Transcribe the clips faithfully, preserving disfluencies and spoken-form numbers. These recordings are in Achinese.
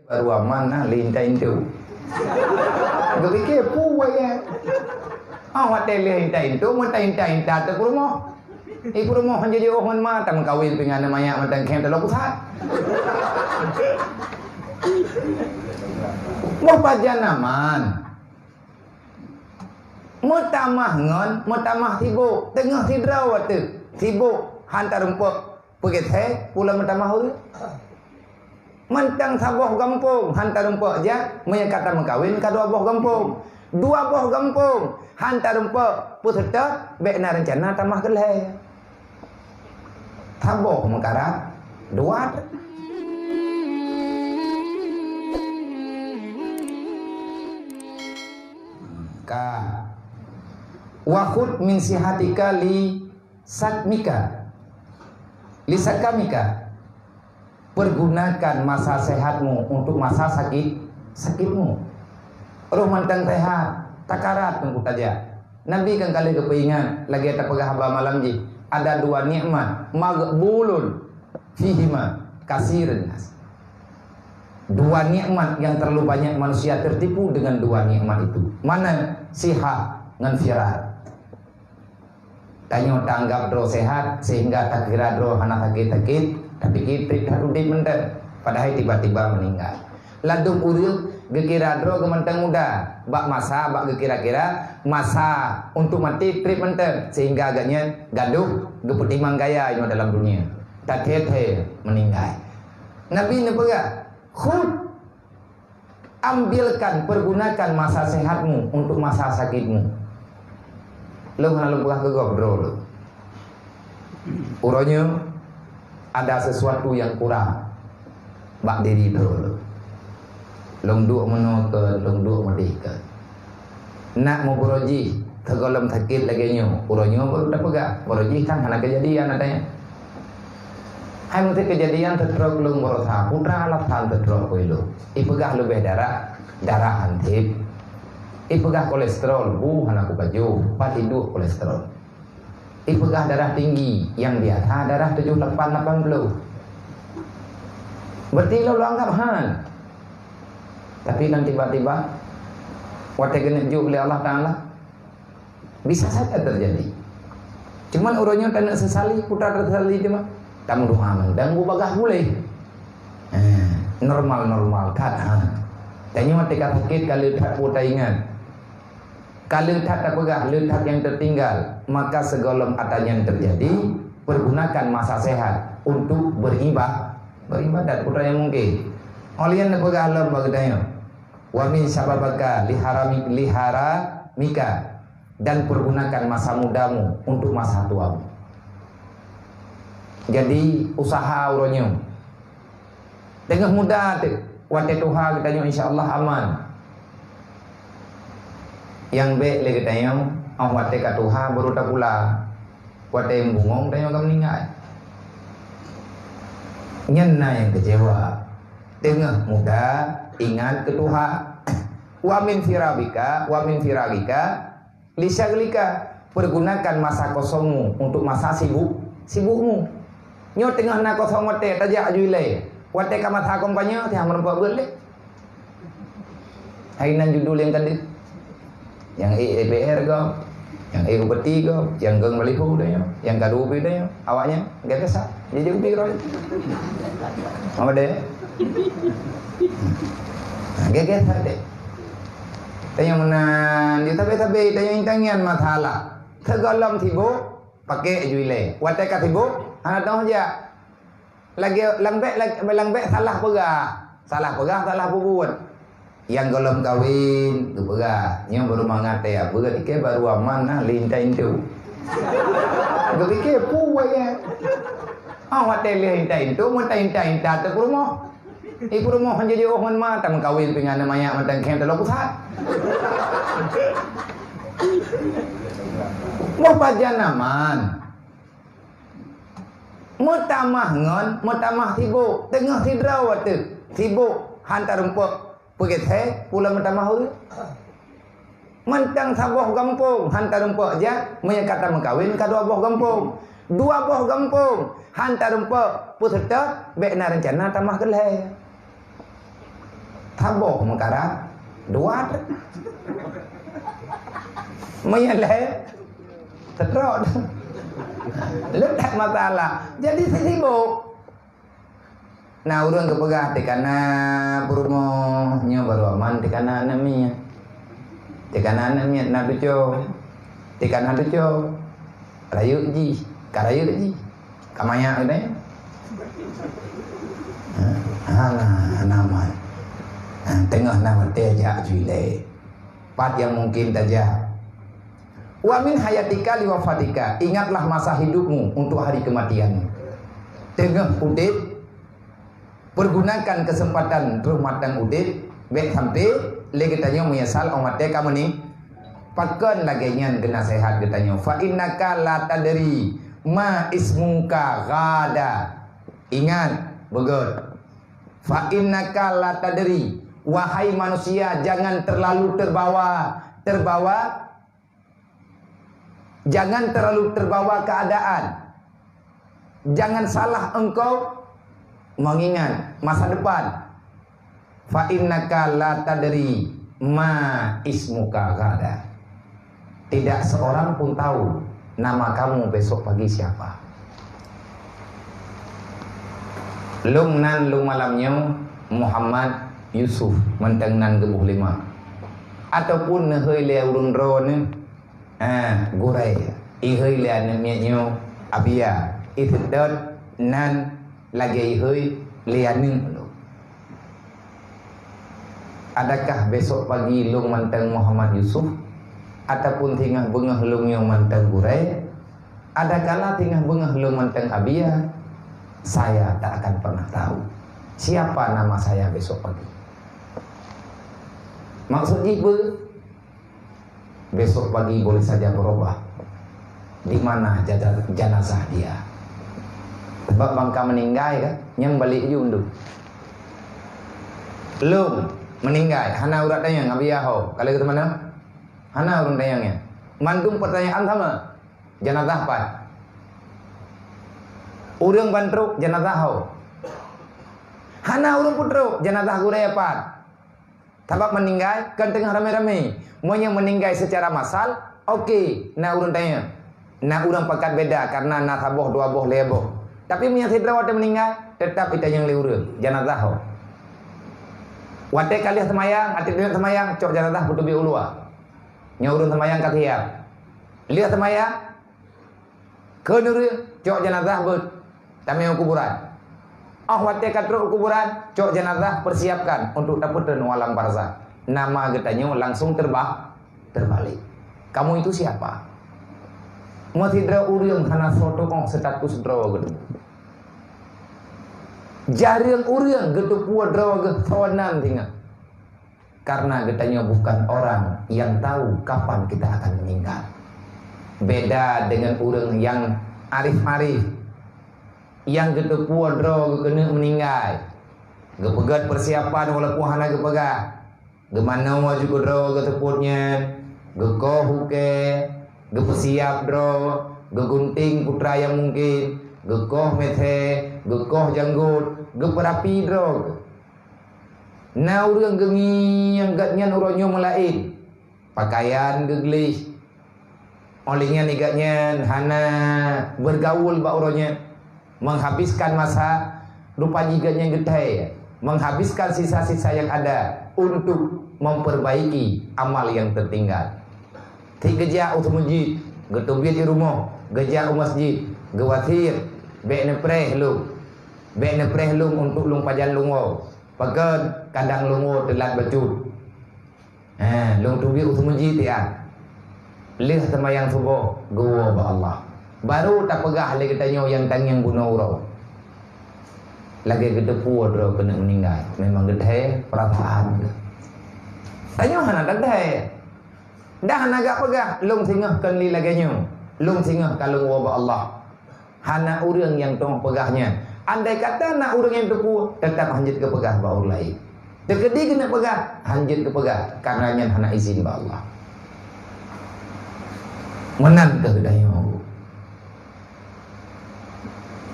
Baru aman nah, lé inta-intu. Geupike, "Peue wayang?" Ah, watèe lé inta-intu, meuinta-inta teuh peurumoh. Ih, peurumoh hana jiôh ngon ma, tameukawen pingan manyak mantong khém taloh pusat. Meupajan aman. Meutamah ngon, meutamah sibuk. Teungoh sidroe watèe sibuk, han tarumpok. Peugét hai, pula meutamah ureueng. Mantong saboh gampông, han tarumpok jak, meunyoe ka tameukawen ka dua boh gampông. Dua boh gampông, han tarumpok, peuseutôt, bèk na reuncana tamah keu lhèe. Saboh meukarat, dua. Ka. Wa khudh min sihatika li sakmika. Li sakamika. Pergunakan masa sehatmu untuk masa sakit, sakitmu. Roh mantong sehat, sakarat teungku tajak. Nabi kan ka lheueh geupeuingat, lagèe tapeugah haba malam jih, ada dua nikmat, maghbunun fihima katsirun nas. Dua nikmat yang terlalu banyak manusia tertipu dengan dua nikmat itu. Mana? Sihah ngon firar. Tanyoe taanggap droe sehat, sehingga takira droe hana sakét-sakét, tapi trép that udép mantong, padahai tiba-tiba meninggal. Ladôm ureueng geukira droe geuh mantong muda, bak masa, bak geukira-kira, masa untuk maté trép mantong, sehingga gobnyan gadôh geupeutimang gaya nyoe dalam dunia, tathèe-thèe meninggai. Nabi neupeugah, "Khudh, ambilkan, pergunakan masa sehatmu untuk masa sakitmu." Lôn hana lôn peugah keu gob droe lôn. Uroe nyoe ada sesuatu nyang kurang bak diri droe lôn. Lôn duek meunoe keu, lôn duek meudeh keu. Nak meubaroe jih, sigohlom sakét lagèe nyoe, uroe nyoe baru tapeugah. Baroe jih kan hana keujadian ata nyan. Hai meuteuk keujadian seutrok lôn baroesa, peue teuma alasan seutrok keu ilôn. Ipeugah leubeh darah, darah han sép. Ipeugah kolesterol, bu hana kupajoh, pat iduek kolesterol. Ipeugah darah tinggi, nyang biasa darah tujoh lapan, lapan ploh. Berarti lôn anggap han. Tapi kan tiba-tiba, watèe geuneuk jok lé Allah Taala, bisa saja terjadi. Cuman uroe nyoe taneuk seusali, peue taseusali teuma? Tameudoa mantong beubagaih puléh. Eh, normal-normal that, ha. Tanyoe watèe ka sakét, ka le that peue taingat. Ka le that tapeugah, le that nyang tertinggal, maka sigohlom ata nyan terjadi, pergunakan masa sehat untuk beriba-, beribadat, peue nyang mungkin. Óh lheueh nyan neupeugah lom bak geutanyoe, "Wa min syababika li harami-, li haramika," dan pergunakan masa mudamu untuk masa tuamu. Jadi, usaha uroe nyoe. Teungoh muda teuk, watèe tuha geutanyoe insya Allah aman. Nyang bèk lé geutanyoe, óh watèe ka tuha baru tapula. Watèe bungong tanyoe ka meuninggai. Nyan na nyang keucewa. Teungoh muda ingat keu tuha. Wa min firabika, wa min firagika, li syaghlika, pergunakan masa kosongmu untuk masa sibuk, sibukmu. Nyoe teungoh na kosong watèe, tajak aju ilèe. Watèe ka masa kampanye, teuh meureumpok beuet lé. Hai nan judul nyang ka deuh. Nyang ék D P R gob, nyang ék bupati gob, nyang gong baliho tanyoe, nyang karu pih tanyoe. Awaknyan gagah sa. Jadi ubi keudroe. Apa deh? Gagah sa deh. Tanyoe meunan, di tabe-tabe tanyoe intangian masalah. Sigohlom sibuk, pakai aju ilèe. Watèe ka sibuk, hana teuh jak. Lagèe lam bèk, lam bèk salah peugah. Salah peugah, salah peubuet. Nyang gohlom kawen, geupeugah. Nyoe baru mangat teuh, peugah tikai baru aman nah, lé inta-intu. Geupike, peue wayang. Ah, watèe lé inta-intu, meuinta-inta teuh peurumoh. Ih, peurumoh hana jiôh ngon ma, tameukawen pingan manyak mantong khém taloh pusat. Meupajan aman. Meutamah ngon, meutamah sibuk. Teungoh sidroe watèe sibuk, han tarumpok. Peugét hai, pula meutamah ureueng. Mantong saboh gampông, han tarumpok jak, meunyoe ka tameukawen ka dua boh gampông. Dua boh gampông, han tarumpok, peuseutôt, bèk na reuncana tamah keu lhèe. Saboh meukarat, dua. Meunyo lhèe, seutôt. Letak masalah. Jadi sibuk. Na ureueng geupeugah, "Tikana peurumoh, nyoe barô aman tikana aneuk miet. Tikana aneuk miet na tujoh. Tikana tujoh. Rayeuk jih, ka rayeuk jih. Ka manyak geutanyoe." Ha, hana, hana aman. Ha, teungoh na watèe jak ju ilèe. Pat nyang mungkin tajak? "Wa min hayatika li wafatika." Ingatlah masa hidupmu untuk hari kematianmu. Teungoh udép, pergunakan kesempatan troh mantong udép, bèk sampai lé geutanyoe meunyeusal 'oh watèe ka meuning-, pakon lagèe nyan geunasèhat geutanyoe, "Fa innaka la tadri ma ismuka ghada." Ingat, beugöt. "Fa innaka la tadri." Wahai manusia, jangan terlalu terbawa, terbawa Jangan terlalu terbawa keadaan. Jangan salah engkau mengingat masa depan. "Fa innaka la tadri ma ismuka ghada." Tidak seorang pun tahu nama kamu besok pagi siapa. Lôn nan lôn malam nyoe Muhammad Yusuf, mantong nan geuboh lima. Ataupun neuhôi lé ureueng droeneuh, ha, Gurèe, ihôi lé aneuk miet nyoe Abia, iseutôt nan lagèe ihôi lé aneuk lôn. Adakah besok pagi lôn mantong Muhammad Yusuf? Ataupun singoh beungoh lôn nyoe mantong Gurèe? Adakala singoh beungoh lôn mantong Abia? Saya tak akan pernah tahu siapa nama saya besok pagi. Maksud jih peue? Besok pagi boleh saja berubah. Di mana jada-, jenazah dia? Sebab bangka meninggai kan, nyang balik ju undung. Lôn meninggai, hana urat tanyong, Abia ho, ka lheueh teumana? Hana ureueng tanyong nyan. Mandum pertanyaan sama. Jenazah pat? Ureueng ban trok, jenazah ho. Hana ureueng peutrok, jenazah Gurèe pat? Sabab meuninggai kon teungoh ramé-ramé. Meunyoe meuninggai seucara massal, oke, na ureueng tanyong. Na ureueng pakat beda karena na saboh, dua boh, lhèe boh. Tapi meunyoe sidroe watèe meuninggai, teutap jitanyong lé ureueng, jenazah ho. Watèe ka lheueh seumayang, ateueh teungoh seumayang, cok jenazah peuteubiet u luwa. Nyoe ureueng seumayang ka siap. Lheueh seumayang, kheun ureueng, cok jenazah beuet, tamé u kuburan. 'Oh watèe ka trok u kuburan, cok jenazah persiapkan untuk tapeutrön u alam barzakh. Nama geutanyoe langsung terba-, terbalik. Kamu itu siapa? Meusidroe ureueng hana soe tu'oh status droe geuh. Jareueng ureueng geuteupeue droe geuh soe nan singoh. Karena geutanyoe bukan orang yang tahu kapan kita akan meninggal. Beda dengan ureueng nyang arif-arif, nyang geuteupeue droe geuh keuneuk meuninggai. Geupeugöt persiapan walaupun hana geupeugah. Geumanoe ju keu droe geuh seupôt nyan, geukoh ukèe, geupeusiap droe, geugunting putra nyang mungken, geukoh meuthèe, geukoh janggot, geupeurapi droe geuh. Na ureueng geungieng gobnyan uroe nyoe meulaén, pakaian geugleh. Óh lheueh nyan gobnyan hana bergaul bak uroe nyoe, menghabiskan masa, rupa jih gobnyan geuthèe, menghabiskan sisa-sisa yang ada untuk memperbaiki amal yang tertinggal. Cit geujak u meuseujid, geuteubiet di rumoh, geujak u meuseujid, geuwasiet, "Bèk neupreh lôn, bèk neupreh lôn untuk lôn pajan lôn woe." Pakon? Kadang lôn woe teulat bacut. Ha, lôn teubiet u meuseujid tian. Lheueh seumayang suboh, geuwoe bak Allah. Baru tapeugah lé geutanyoe nyang tangieng bunoe uroe. Lagèe geuteupeue droe keuneuk meuninggai. Memang geuthèe peurasaan. Tanyoe hana tathèe. Dah hana gak peugah, lôn singoh kon lé lagèe nyoe. Lôn singoh ka lôn woe bak Allah. Hana ureueng nyang teungoh peugah nyan. Andai kata na ureueng nyang teupeue, teutap hanjeuet geupeugah bak ureueng laén. Teukeudi keuneuk peugah, hanjeuet geupeugah, karena nyan hana izin bak Allah. Meunan keuh geutanyoe.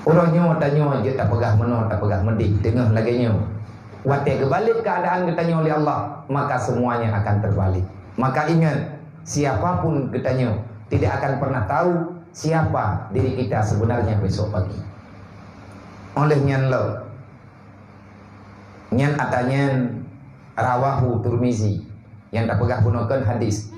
Uroe nyoe tanyoe jeuet tapeugah meunoe, tapeugah meudéh, teungoh lagèe nyoe. Watée geubalek keuadaan geutanyoe lé Allah, maka semuanya akan terbalik. Maka ingat, siapapun geutanyoe tidak akan pernah tahu siapa diri kita sebenarnya besok pagi. Oleh nyan lo, nyan ata nyan rawahu Turmizi, nyang tapeugah bunoe kon hadis.